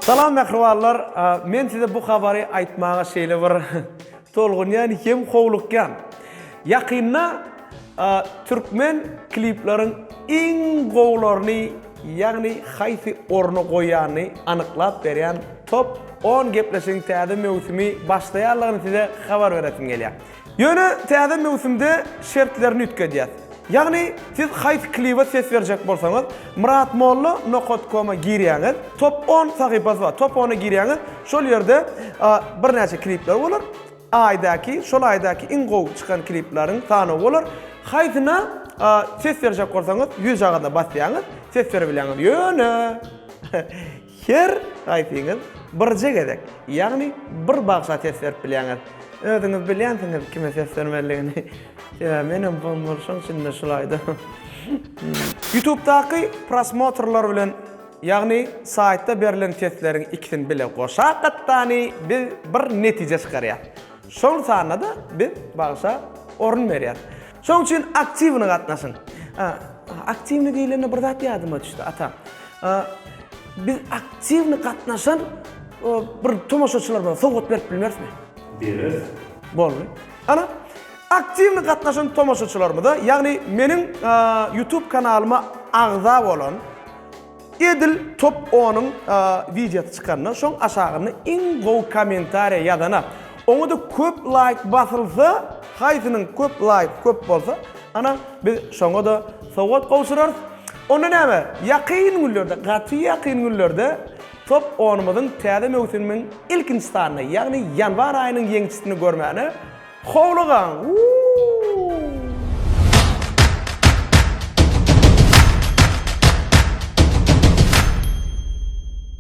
Salam mähribanlar, men size bu habary aýtmaga şeýle bir tolgunýan hem howlukýan. Ýakynda türkmen klipleriň iň gowularyny, ýagny haýsy orna goýýanyny anyklap berýän Top on gepleşigiň täze möwsümi başlaýanlygyny size habar beresim gelýär. Ýöne täze möwsümde şertlerini üýtgedýäs. Ýagny siz haýsy klibe ses berjek bolsaňyz, Myratmolla nokat koma girýäňiz, Top on sahypasy bar, Top ona girýäňiz, şol ýerde birnäçe klipler bolar. Aýdaky, şol aýdaky iň gowy çykan klipleriň sanawy bolar. Haýsyna ses berjek bolsaňyz, ýüzjagazyna basýaňyz, ses berebilýäňiz. Ýöne Her haýsyňyz birje gezek, ýagny bir bagşa ses berip bilýäňiz. Özüňiz bilýänsiňiz kime ses bermelidigini. Sebäbi menem bolmaly şoň üçin-de şul aýda. Ýutubdaky prosmotrlar bilen, ýagny saýtda berlen sesleriň ikisini bile goşakatdany biz bir netije çykarýas. Şol sanda-da biz bagşa orun berýäs. Şoň üçin aktiwny gatnaşyň. Aktiwny diýlende bir zat ýadyma düşdi, ata. Biz aktiwny gatnaşan bir tomaşaçylarymyza sowgat berip bilmerismi? Bereris. Boldy. Ana, aktiwny gatnaşan tomaşaçylarymyza, ýagny meniň YouTube kanalyma agza bolan, Edil top onuň wideosy çykanda şoň aşagynda iň gowy kommentariýa ýazana oňada köp laýk basylsa haýsynyň köp laýk köp bolsa ana biz şoňada sowgat gowşurarys. Onda näme ýakyn günlerde gaty ýakyn günlerde top onumyzyň täze möwsüminiň ilkinji sanyny ýagny ýanwar aýynyň ýeňijisini görmäne howlugaň.